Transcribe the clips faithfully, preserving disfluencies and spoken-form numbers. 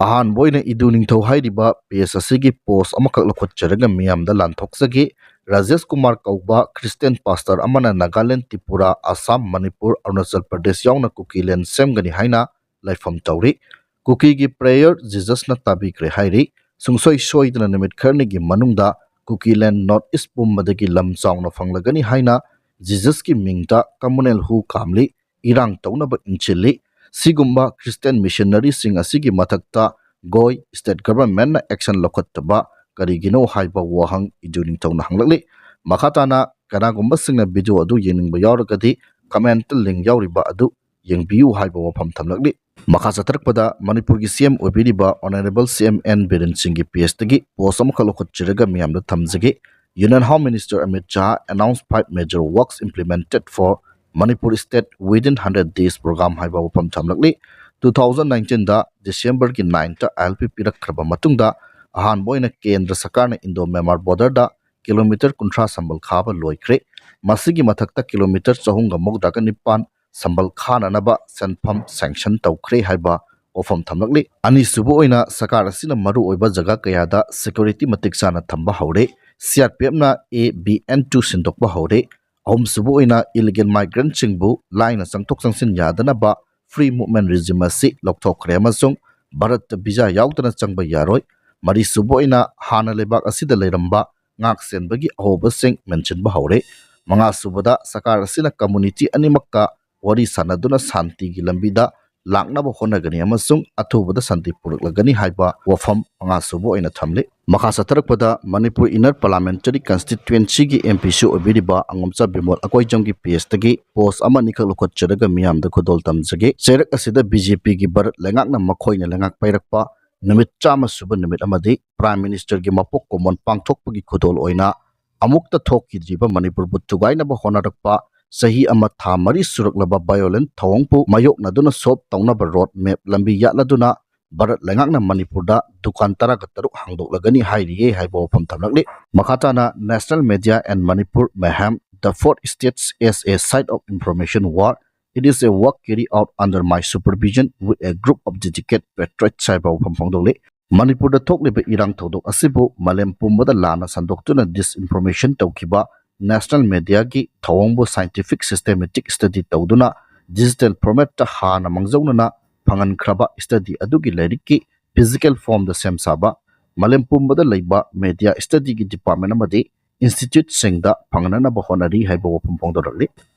ꯑꯍꯥꯟꯕ ꯑꯣꯏꯅ ꯏꯗꯨ ꯅꯤꯡꯊꯧ ꯍꯥꯏꯔꯤꯕ ꯄꯦꯖ ꯑꯁꯤꯒꯤ ꯄꯣꯁ ꯑꯃꯈꯛ ꯂꯧꯈꯠꯆꯔꯒ ꯃꯤꯌꯥꯝꯗ ꯂꯥꯟꯊꯣꯛꯆꯒꯦ꯫ ꯔꯥꯖꯦꯁ ꯀꯨꯃꯥꯔ ꯀꯧꯕ ꯈ꯭ꯔꯤꯁꯇꯤꯌꯥꯟ ꯄꯥꯁꯇꯔ ꯑꯃꯅ ꯅꯥꯒꯥꯂꯦꯟ, ꯇ꯭ꯔꯤꯄꯨꯔꯥ, ꯑꯁꯥꯝ, ꯃꯅꯤꯄꯨꯔ, ꯑꯔꯨꯅꯥꯆꯜ ꯄ꯭ꯔꯗꯦꯁ ꯌꯥꯎꯅ ꯀꯨꯀꯤꯂꯦꯟ ꯁꯦꯝꯒꯅꯤ ꯍꯥꯏꯅ ꯂꯥꯏꯐꯝ ꯇꯧꯔꯤ꯫ ꯀꯨꯀꯤꯒꯤ ꯄ꯭ꯔꯦꯌꯔ ꯖꯤꯖꯁꯅ ꯇꯥꯕꯤꯈ꯭ꯔꯦ ꯍꯥꯏꯔꯤ꯫ ꯁꯨꯡꯁꯣꯏ ꯁꯣꯏꯗꯅ ꯅꯨꯃꯤꯠ ꯈꯔꯅꯤꯒꯤ ꯃꯅꯨꯡꯗ ꯀꯨꯀꯤꯂꯦꯟ ꯅꯣꯔꯠ ꯏꯁ ꯄꯨꯝꯕꯗꯒꯤ ꯂꯝ ꯆꯥꯎꯅ ꯐꯪꯂꯒꯅꯤ ꯍꯥꯏꯅ ꯖꯤꯖꯁꯀꯤ ꯃꯤꯡꯗ ꯀꯝꯃꯨꯅꯦꯜ ꯍꯨ ꯀꯥꯝꯂꯤ, ꯏꯔꯥꯡ ꯇꯧꯅꯕ ꯏꯟꯁꯤꯜꯂꯤ꯫ ꯁꯤꯒꯨꯝꯕ ꯈ꯭ꯔꯤꯁꯇꯤꯌꯥꯟ ꯃꯤꯁꯟꯅꯔꯤꯁꯤꯡ ꯑꯁꯤꯒꯤ ꯃꯊꯛꯇ ꯒꯣꯏ ꯁ꯭ꯇꯦꯠ ꯒꯚꯔꯟꯃꯦꯟꯠꯅ ꯑꯦꯛꯁꯟ ꯂꯧꯈꯠꯇꯕ ꯀꯔꯤꯒꯤꯅꯣ ꯍꯥꯏꯕ ꯋꯥꯍꯪ ꯏꯗꯨ ꯅꯤꯡꯊꯧꯅ ꯍꯪꯂꯛꯂꯤ꯫ ꯃꯈꯥ ꯇꯥꯅ ꯀꯅꯥꯒꯨꯝꯕꯁꯤꯡꯅ ꯚꯤꯗꯤꯑꯣ ꯑꯗꯨ ꯌꯦꯡꯅꯤꯡꯕ ꯌꯥꯎꯔꯒꯗꯤ ꯀꯃꯦꯟꯠꯇ ꯂꯤꯡ ꯌꯥꯎꯔꯤꯕ ꯑꯗꯨ ꯌꯦꯡꯕꯤꯌꯨ ꯍꯥꯏꯕ ꯋꯥꯐꯝ ꯊꯝꯂꯛꯂꯤ꯫ ꯃꯈꯥ ꯆꯠꯊꯔꯛꯄꯗ ꯃꯅꯤꯄꯨꯔꯒꯤ ꯁꯤ ꯑꯦꯝ ꯑꯣꯏꯕꯤꯔꯤꯕ ꯑꯣꯅꯔꯦꯕꯜ ꯁꯤ ꯑꯦꯝ ꯑꯦꯟ ꯕꯤꯔꯦꯟ ꯁꯤꯡꯒꯤ ꯄꯦꯖꯇꯒꯤ ꯄꯣꯁ ꯑꯃꯈꯛ ꯂꯧꯈꯠꯆꯔꯒ ꯃꯤꯌꯥꯝꯗ ꯊꯝꯖꯒꯦ꯫ Union Home Minister Amit Shah announced five major works implemented for Manipur state within hundred days program ꯍꯥꯏꯕ ꯋꯥꯐꯝ ꯊꯝꯂꯛꯂꯤ꯫ Two thousand nineteenꯗ ꯗꯤꯁꯦꯝꯕꯔꯒꯤ ꯅꯥꯏꯟꯇ ꯑꯥꯏ ꯑꯦꯜ ꯄꯤ ꯄꯤꯔꯛꯈ꯭ꯔꯕ ꯃꯇꯨꯡꯗ ꯑꯍꯥꯟꯕ ꯑꯣꯏꯅ ꯀꯦꯟꯗ꯭ꯔ ꯁꯔꯀꯥꯔꯅ ꯏꯟꯗꯣ ꯃ꯭ꯌꯥꯟꯃꯥꯔ ꯕꯣꯔꯗꯔꯗ ꯀꯤꯂꯣꯃꯤꯇꯔ ꯀꯨꯟꯊ꯭ꯔꯥ ꯁꯝꯕꯜ ꯈꯥꯕ ꯂꯣꯏꯈ꯭ꯔꯦ꯫ ꯃꯁꯤꯒꯤ ꯃꯊꯛꯇ ꯀꯤꯂꯣꯃꯤꯇꯔ ꯆꯍꯨꯝꯒ ꯃꯧꯗ꯭ꯔꯥꯒ ꯅꯤꯄꯥꯟ ꯁꯝꯕꯜ ꯈꯥꯅꯅꯕ ꯁꯦꯟꯐꯝ ꯁꯦꯡꯁꯟ ꯇꯧꯈ꯭ꯔꯦ ꯍꯥꯏꯕ ꯋꯥꯐꯝ ꯊꯝꯂꯛꯂꯤ꯫ ꯑꯅꯤꯁꯨꯕ ꯑꯣꯏꯅ ꯁꯔꯀꯥꯔ ꯑꯁꯤꯅ ꯃꯔꯨꯑꯣꯏꯕ ꯖꯒꯥ ꯀꯌꯥꯗ ꯁꯦꯀ꯭ꯌꯨꯔꯤꯇꯤ ꯃꯇꯤꯛ ꯆꯥꯅ ꯊꯝꯕ ꯍꯧꯔꯦ꯫ ꯁꯤ ꯑꯥꯔ ꯄꯤ ꯑꯦꯐꯅ ꯑꯦ ꯕꯤ ꯑꯦꯟ ꯇꯨ ꯁꯤꯟꯗꯣꯛꯄ ꯍꯧꯔꯦ꯫ ꯑꯍꯨꯝꯁꯨꯕ ꯑꯣꯏꯅ ꯏꯂꯤꯒꯦꯜ ꯃꯥꯏꯒ꯭ꯔꯦꯟꯠꯁꯤꯡꯕꯨ ꯂꯥꯏꯅ ꯆꯪꯊꯣꯛ ꯆꯪꯁꯤꯟ ꯌꯥꯗꯅꯕ ꯐ꯭ꯔꯤ ꯃꯨꯚꯃꯦꯟꯠ ꯔꯤꯖꯤꯝ ꯑꯁꯤ ꯂꯧꯊꯣꯛꯈ꯭ꯔꯦ ꯑꯃꯁꯨꯡ ꯚꯥꯔꯠꯇ ꯚꯤꯖꯥ ꯌꯥꯎꯗꯅ ꯆꯪꯕ ꯌꯥꯔꯣꯏ꯫ ꯃꯔꯤꯁꯨꯕ ꯑꯣꯏꯅ ꯍꯥꯟꯅ ꯂꯩꯕꯥꯛ ꯑꯁꯤꯗ ꯂꯩꯔꯝꯕ ꯉꯥꯛ ꯁꯦꯟꯕꯒꯤ ꯑꯍꯣꯕꯁꯤꯡ ꯃꯦꯟꯁꯤꯟꯕ ꯍꯧꯔꯦ꯫ ꯃꯉꯥꯁꯨꯕꯗ ꯁꯔꯀꯥꯔ ꯑꯁꯤꯅ ꯀꯝꯃꯨꯅꯤꯇꯤ ꯑꯅꯤꯃꯛꯀ ꯋꯥꯔꯤ ꯁꯥꯟꯅꯗꯨꯅ ꯁꯥꯟꯇꯤꯒꯤ ꯂꯝꯕꯤꯗ ꯂꯥꯛꯅꯕ ꯍꯣꯠꯅꯒꯅꯤ ꯑꯃꯁꯨꯡ ꯑꯊꯨꯕꯗ ꯁꯥꯟꯇꯤ ꯄꯨꯔꯛꯂꯒꯅꯤ ꯍꯥꯏꯕ ꯋꯥꯐꯝ ꯃꯉꯥꯁꯨꯕ ꯑꯣꯏꯅ ꯊꯝꯂꯤ꯫ ꯃꯈꯥ ꯆꯠꯊꯔꯛꯄꯗ ꯃꯅꯤꯄꯨꯔ ꯏꯟꯅꯔ ꯄꯥꯔꯂꯤꯌꯥꯃꯦꯟꯇꯔꯤ ꯀꯟꯁꯇꯤꯇ꯭ꯋꯦꯟꯁꯤꯒꯤ ꯑꯦꯝ ꯄꯤꯁꯨ ꯑꯣꯏꯕꯤꯔꯤꯕ ꯑꯉꯣꯝꯆꯥ ꯕꯤꯃꯣꯜ ꯑꯀꯣꯏꯖꯝꯒꯤ ꯄꯦꯖꯇꯒꯤ ꯄꯣꯁ ꯑꯃ ꯑꯅꯤꯈꯛ ꯂꯧꯈꯠꯆꯔꯒ ꯃꯤꯌꯥꯝꯗ ꯈꯨꯗꯣꯜ ꯇꯝꯖꯒꯦ꯫ ꯆꯩꯔꯛ ꯑꯁꯤꯗ ꯕꯤ ꯖꯦ ꯄꯤꯒꯤ ꯚꯥꯔꯠ ꯂꯩꯉꯥꯛꯅ ꯃꯈꯣꯏꯅ ꯂꯩꯉꯥꯛ ꯄꯥꯏꯔꯛꯄ ꯅꯨꯃꯤꯠ ꯆꯥꯝꯃ ꯁꯨꯕ ꯅꯨꯃꯤꯠ ꯑꯃꯗꯤ ꯄ꯭ꯔꯥꯏꯝ ꯃꯤꯅꯤꯁꯇꯔꯒꯤ ꯃꯄꯣꯛ ꯀꯨꯝꯑꯣꯟ ꯄꯥꯡꯊꯣꯛꯄꯒꯤ ꯈꯨꯗꯣꯜ ꯑꯣꯏꯅ ꯑꯃꯨꯛꯇ ꯊꯣꯛꯈꯤꯗ꯭ꯔꯤꯕ ꯃꯅꯤꯄꯨꯔꯕꯨ ꯊꯨꯒꯥꯏꯅꯕ ꯍꯣꯠꯅꯔꯛꯄ ꯆꯍꯤ ꯑꯃ ꯊꯥ ꯃꯔꯤ ꯁꯨꯔꯛꯂꯕ ꯚꯥꯏꯑꯣꯂꯦꯟ ꯊꯧꯑꯣꯡꯕꯨ ꯃꯥꯌꯣꯛꯅꯗꯨꯅ ꯁꯣꯜꯕ ꯇꯧꯅꯕ ꯔꯣꯗ ꯃꯦꯞ ꯂꯝꯕꯤ ꯌꯥꯠꯂꯗꯨꯅ ꯚꯥꯔꯠ ꯂꯩꯉꯥꯛꯅ ꯃꯅꯤꯄꯨꯔꯗ ꯗꯨꯀꯥꯟ ꯇꯔꯥꯒ ꯇꯔꯨꯛ ꯍꯥꯡꯗꯣꯛꯂꯒꯅꯤ ꯍꯥꯏꯔꯤꯌꯦ ꯍꯥꯏꯕ ꯋꯥꯐꯝ ꯊꯝꯂꯛꯂꯤ꯫ ꯃꯈꯥ ꯇꯥꯅ National Media and Manipur Mayhem, The Fourth State as a Site of Information War, "It is a work carried out under my supervision with a group of dedicated patriots" ꯍꯥꯏꯕ ꯋꯥꯐꯝ ꯐꯣꯡꯗꯣꯛꯂꯤ꯫ ꯃꯅꯤꯄꯨꯔꯗ ꯊꯣꯛꯂꯤꯕ ꯏꯔꯥꯡ ꯊꯧꯗꯣꯛ ꯑꯁꯤꯕꯨ ꯃꯥꯂꯦꯝ ꯄꯨꯝꯕꯗ ꯂꯥꯟꯅ ꯁꯟꯗꯣꯛꯇꯨꯅ disinformation ꯇꯧꯈꯤꯕ national mediaꯒꯤ ꯊꯧꯑꯣꯡꯕꯨ scientific systematic study ꯇꯧꯗꯨꯅ digital formatꯇ ꯍꯥꯟꯅ ꯃꯥꯡꯖꯧꯅꯅ ꯐꯪꯍꯟꯈ꯭ꯔꯕ study ꯑꯗꯨꯒꯤ ꯂꯥꯏꯔꯤꯛꯀꯤ physical formꯗ ꯁꯦꯝ ꯁꯥꯕ ꯃꯥꯂꯦꯝ ꯄꯨꯝꯕꯗ ꯂꯩꯕ media studyꯒꯤ department ꯑꯃꯗꯤ instituteꯁꯤꯡꯗ ꯐꯪꯅꯅꯕ ꯍꯣꯠꯅꯔꯤ ꯍꯥꯏꯕ ꯋꯥꯐꯝ ꯐꯣꯡꯗꯣꯔꯛꯂꯤ꯫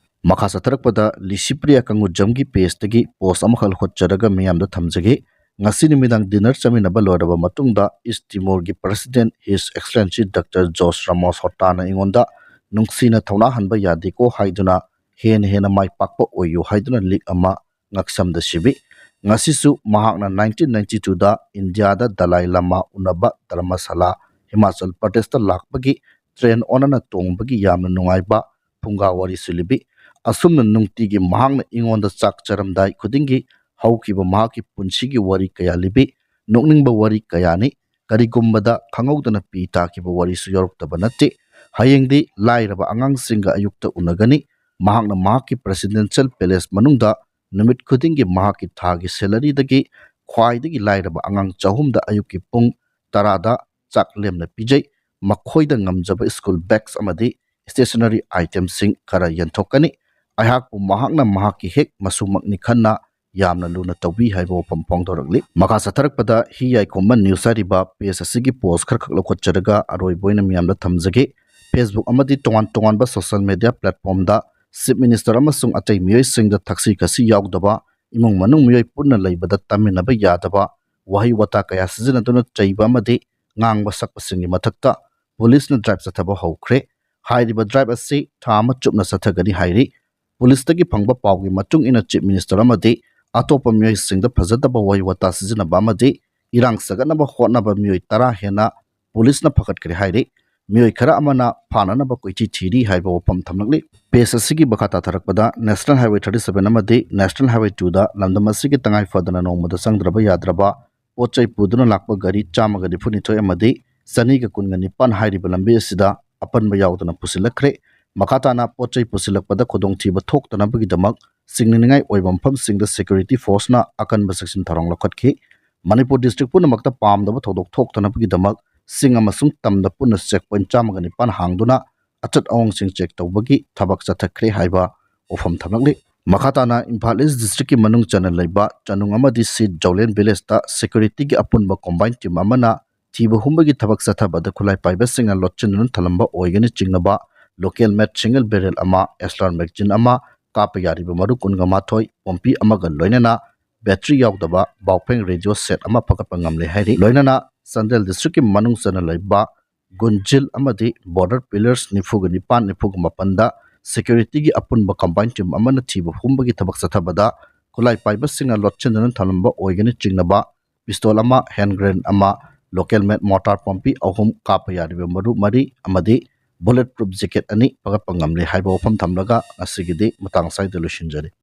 ꯃꯈꯥ ꯆꯠꯊꯔꯛꯄꯗ ꯂꯤꯁꯤꯄ꯭ꯔꯤꯌꯥ ꯀꯪꯒꯨꯖꯝꯒꯤ pageꯇꯒꯤ post ꯑꯃꯈꯛ ꯂꯧꯈꯠꯆꯔꯒ ꯃꯤꯌꯥꯝꯗ ꯊꯝꯖꯒꯦ꯫ ꯉꯁꯤ ꯅꯨꯃꯤꯗꯥꯡ dinner ꯆꯥꯃꯤꯟꯅꯕ ꯂꯣꯏꯔꯕ ꯃꯇꯨꯡꯗ East Timorꯒꯤ President His Excellency Doctor Jose Ramos Hortana ꯑꯩꯉꯣꯟꯗ "ꯅꯨꯡꯁꯤꯅ ꯊꯧꯅꯥ ꯍꯟꯕ ꯌꯥꯗꯦꯀꯣ" ꯍꯥꯏꯗꯨꯅ "ꯍꯦꯟꯅ ꯍꯦꯟꯅ ꯃꯥꯏ ꯄꯥꯛꯄ ꯑꯣꯏꯌꯨ" ꯍꯥꯏꯗꯨꯅ ꯂꯤꯛ ꯑꯃ ꯉꯛꯁꯝꯗ ꯁꯤꯕꯤ꯫ ꯉꯁꯤꯁꯨ ꯃꯍꯥꯛꯅ nineteen ninety twoꯗ ꯏꯟꯗꯤꯌꯥꯗ ꯗꯂꯥꯏ ꯂꯥꯃꯥ ꯎꯅꯕ ꯙꯔꯃꯁꯥꯂꯥ, ꯍꯤꯃꯥꯆꯜ ꯄ꯭ꯔꯗꯦꯁꯇ ꯂꯥꯛꯄꯒꯤ train ꯑꯣꯟꯅꯅ ꯇꯣꯡꯕꯒꯤ ꯌꯥꯝꯅ ꯅꯨꯡꯉꯥꯏꯕ ꯐꯨꯡꯒꯥ ꯋꯥꯔꯤꯁꯨ ꯂꯤꯕꯤ꯫ ꯑꯁꯨꯝꯅ ꯅꯨꯡꯇꯤꯒꯤ ꯃꯍꯥꯛꯅ ꯑꯩꯉꯣꯟꯗ ꯆꯥꯛ ꯆꯥꯔꯝꯗꯥꯏ ꯈꯨꯗꯤꯡꯒꯤ ꯍꯧꯈꯤꯕ ꯃꯍꯥꯛꯀꯤ ꯄꯨꯟꯁꯤꯒꯤ ꯋꯥꯔꯤ ꯀꯌꯥ ꯂꯤꯕꯤ꯫ ꯅꯣꯛꯅꯤꯡꯕ ꯋꯥꯔꯤ ꯀꯌꯥꯅꯤ꯫ ꯀꯔꯤꯒꯨꯝꯕꯗ ꯈꯪꯍꯧꯗꯅ ꯄꯤ ꯇꯥꯈꯤꯕ ꯋꯥꯔꯤꯁꯨ ꯌꯥꯎꯔꯛꯇꯕ ꯅꯠꯇꯦ꯫ ꯍꯌꯦꯡꯗꯤ ꯂꯥꯏꯔꯕ ꯑꯉꯥꯡꯁꯤꯡꯒ ꯑꯌꯨꯛꯇ ꯎꯅꯒꯅꯤ꯫ ꯃꯍꯥꯛꯅ ꯃꯍꯥꯛꯀꯤ presidential palace ꯃꯅꯨꯡꯗ ꯅꯨꯃꯤꯠ ꯈꯨꯗꯤꯡꯒꯤ ꯃꯍꯥꯛꯀꯤ ꯊꯥꯒꯤ salaryꯗꯒꯤ ꯈ꯭ꯋꯥꯏꯗꯒꯤ ꯂꯥꯏꯔꯕ ꯑꯉꯥꯡ ꯆꯍꯨꯝꯗ ꯑꯌꯨꯛꯀꯤ ꯄꯨꯡ ꯇꯔꯥꯗ ꯆꯥꯛ ꯂꯦꯝꯅ ꯄꯤꯖꯩ꯫ ꯃꯈꯣꯏꯗ ꯉꯝꯖꯕ school bags ꯑꯃꯗꯤ stationery itemꯁꯤꯡ ꯈꯔ ꯌꯦꯟꯊꯣꯛꯀꯅꯤ꯫ ꯑꯩꯍꯥꯛꯄꯨ ꯃꯍꯥꯛꯅ ꯃꯍꯥꯛꯀꯤ ꯍꯦꯛ ꯃꯁꯨꯃꯛꯅꯤ ꯈꯟꯅ ꯌꯥꯝꯅ ꯂꯨꯅ ꯇꯧꯕꯤ ꯍꯥꯏꯕ ꯋꯥꯐꯝ ꯐꯣꯡꯗꯣꯔꯛꯂꯤ꯫ ꯃꯈꯥ ꯆꯠꯊꯔꯛꯄꯗ ꯍꯤ ꯌꯥꯏꯈꯣꯝꯕ news ꯍꯥꯏꯔꯤꯕ page ꯑꯁꯤꯒꯤ post ꯈꯔꯈꯛ ꯂꯧꯈꯠꯆꯔꯒ ꯑꯔꯣꯏꯕ ꯑꯣꯏꯅ ꯃꯤꯌꯥꯝꯗ ꯊꯝꯖꯒꯦ꯫ Facebook ꯑꯃꯗꯤ ꯇꯣꯉꯥꯟ ꯇꯣꯉꯥꯟꯕ social media platformꯗ Chief Minister ꯑꯃꯁꯨꯡ ꯑꯇꯩ ꯃꯤꯑꯣꯏꯁꯤꯡꯗ ꯊꯛꯁꯤ ꯈꯥꯁꯤ ꯌꯥꯎꯗꯕ, ꯏꯃꯨꯡ ꯃꯅꯨꯡ ꯃꯤꯑꯣꯏ ꯄꯨꯟꯅ ꯂꯩꯕꯗ ꯇꯥꯃꯤꯟꯅꯕ ꯌꯥꯗꯕ ꯋꯥꯍꯩ ꯋꯥꯇꯥ ꯀꯌꯥ ꯁꯤꯖꯤꯟꯅꯗꯨꯅ ꯆꯩꯕ ꯑꯃꯗꯤ ꯉꯥꯡꯕ ꯁꯛꯄꯁꯤꯡꯒꯤ ꯃꯊꯛꯇ ꯄꯨꯂꯤꯁꯅ drive ꯆꯠꯊꯕ ꯍꯧꯈ꯭ꯔꯦ꯫ ꯍꯥꯏꯔꯤꯕ drive ꯑꯁꯤ ꯊꯥ ꯑꯃ ꯆꯨꯞꯅ ꯆꯠꯊꯒꯅꯤ ꯍꯥꯏꯔꯤ꯫ ꯄꯨꯂꯤꯁꯇꯒꯤ ꯐꯪꯕ ꯄꯥꯎꯒꯤ ꯃꯇꯨꯡ ꯏꯟꯅ Chief Minister ꯑꯃꯗꯤ ꯑꯇꯣꯞꯄ ꯃꯤꯑꯣꯏꯁꯤꯡꯗ ꯐꯖꯗꯕ ꯋꯥꯍꯩ ꯋꯥꯇꯥ ꯁꯤꯖꯤꯟꯅꯕ ꯑꯃꯗꯤ ꯏꯔꯥꯡ ꯁꯥꯒꯠꯅꯕ ꯍꯣꯠꯅꯕ ꯃꯤꯑꯣꯏ ꯇꯔꯥ ꯍꯦꯟꯅ ꯄꯨꯂꯤꯁꯅ ꯐꯒꯠꯈ꯭ꯔꯦ ꯍꯥꯏꯔꯤ꯫ ꯃꯤꯑꯣꯏ ꯈꯔ ꯑꯃꯅ ꯐꯥꯅꯅꯕ ꯀꯣꯏꯊꯤ ꯊꯤꯔꯤ ꯍꯥꯏꯕ ꯋꯥꯐꯝ ꯊꯝꯂꯛꯂꯤ꯫ Page ꯑꯁꯤꯒꯤ ꯃꯈꯥ ꯇꯥꯊꯔꯛꯄꯗ National Highway thirty seven ꯑꯃꯗꯤ National Highway twoꯗ ꯂꯝꯗꯝ ꯑꯁꯤꯒꯤ ꯇꯉꯥꯏ ꯐꯗꯅ ꯅꯣꯡꯃꯗ ꯆꯪꯗ꯭ꯔꯕ ꯌꯥꯗ꯭ꯔꯕ ꯄꯣꯠ ꯆꯩ ꯄꯨꯗꯨꯅ ꯂꯥꯛꯄ ꯒꯥꯔꯤ ꯆꯥꯝꯃꯒ ꯅꯤꯐꯨ ꯅꯤꯊꯣꯏ ꯑꯃꯗꯤ ꯆꯅꯤꯒ ꯀꯨꯟꯒ ꯅꯤꯄꯥꯟ ꯍꯥꯏꯔꯤꯕ ꯂꯝꯕꯤ ꯑꯁꯤꯗ ꯑꯄꯟꯕ ꯌꯥꯎꯗꯅ ꯄꯨꯁꯤꯜꯂꯛꯈ꯭ꯔꯦ꯫ ꯃꯈꯥ ꯇꯥꯅ ꯄꯣꯠ ꯆꯩ ꯄꯨꯁꯤꯜꯂꯛꯄꯗ ꯈꯨꯗꯣꯡꯊꯤꯕ ꯊꯣꯛꯇꯅꯕꯒꯤꯗꯃꯛ ꯆꯤꯡꯅꯅꯤꯡꯉꯥꯏ ꯑꯣꯏꯕ ꯃꯐꯝꯁꯤꯡꯗ security forceꯅ ꯑꯀꯟꯕ ꯆꯦꯛꯁꯤꯟ ꯊꯧꯔꯥꯡ ꯂꯧꯈꯠꯈꯤ꯫ ꯃꯅꯤꯄꯨꯔ districtꯄꯨꯝꯅꯃꯛꯇ ꯄꯥꯝꯗꯕ ꯊꯧꯗꯣꯛ ꯊꯣꯛꯇꯅꯕꯒꯤꯗꯃꯛ ꯆꯤꯡ ꯑꯃꯁꯨꯡ ꯇꯝꯗ ꯄꯨꯟꯅ check point ꯆꯥꯝꯃꯒ ꯅꯤꯄꯥꯟ ꯍꯥꯡꯗꯨꯅ ꯑꯆꯠ ꯑꯋꯣꯡꯁꯤꯡ check ꯇꯧꯕꯒꯤ ꯊꯕꯛ ꯆꯠꯊꯈ꯭ꯔꯦ ꯍꯥꯏꯕ ꯋꯥꯐꯝ ꯊꯝꯂꯛꯂꯤ꯫ ꯃꯈꯥ ꯇꯥꯅ ꯏꯝꯐꯥꯜ East districtꯀꯤ ꯃꯅꯨꯡ ꯆꯟꯅ ꯂꯩꯕ ꯆꯅꯨꯡ ꯑꯃꯗꯤ ꯁꯤ ꯖꯧꯂꯦꯟ villageꯇ securityꯒꯤ ꯑꯄꯨꯟꯕ combined team ꯑꯃꯅ ꯊꯤꯕ ꯍꯨꯝꯕꯒꯤ ꯊꯕꯛ ꯆꯠꯊꯕꯗ ꯈꯨꯠꯂꯥꯏ ꯄꯥꯏꯕꯁꯤꯡꯅ ꯂꯣꯠꯁꯤꯟꯗꯨꯅ ꯊꯝꯂꯝꯕ ꯑꯣꯏꯒꯅꯤ ꯆꯤꯡꯅꯕ local made single barrel ꯑꯃ, S L R magazine ꯑꯃ, ꯀꯥꯞꯄ ꯌꯥꯔꯤꯕ ꯃꯔꯨ ꯀꯨꯟꯒ ꯃꯥꯊꯣꯏ, ꯄꯣꯝꯄꯤ ꯑꯃꯒ ꯂꯣꯏꯅꯅ battery ꯌꯥꯎꯗꯕ ꯕꯥꯎꯐꯦꯡ radio set ꯑꯃ ꯐꯒꯠꯄ ꯉꯝꯂꯦ ꯍꯥꯏꯔꯤ꯫ ꯂꯣꯏꯅꯅ ꯆꯥꯟꯗꯦꯜ districtꯀꯤ ꯃꯅꯨꯡ ꯆꯟꯅ ꯂꯩꯕ ꯒꯨꯟꯖꯤꯜ ꯑꯃꯗꯤ border pillars ꯅꯤꯐꯨꯒ ꯅꯤꯄꯥꯟ, ꯅꯤꯐꯨꯒ ꯃꯥꯄꯟꯗ securityꯒꯤ ꯑꯄꯨꯟꯕ combined team ꯑꯃꯅ ꯊꯤꯕ ꯍꯨꯝꯕꯒꯤ ꯊꯕꯛ ꯆꯠꯊꯕꯗ ꯈꯨꯠꯂꯥꯏ ꯄꯥꯏꯕꯁꯤꯡꯅ ꯂꯣꯠꯁꯤꯟꯗꯨꯅ ꯊꯝꯂꯝꯕ ꯑꯣꯏꯒꯅꯤ ꯆꯤꯡꯅꯕ pistol ꯑꯃ, hand grenade ꯑꯃ, local made mortar ꯄꯣꯝꯄꯤ ꯑꯍꯨꯝ, ꯀꯥꯞꯄ ꯌꯥꯔꯤꯕ ꯃꯔꯨ ꯃꯔꯤ ꯑꯃꯗꯤ bullet proof jacket ꯑꯅꯤ ꯐꯒꯠꯄ ꯉꯝꯂꯦ ꯍꯥꯏꯕ ꯋꯥꯐꯝ ꯊꯝꯂꯒ ꯉꯁꯤꯒꯤꯗꯤ ꯃꯇꯥꯡ ꯑꯁ꯭ꯋꯥꯏꯗ ꯂꯣꯏꯁꯤꯟꯖꯔꯦ꯫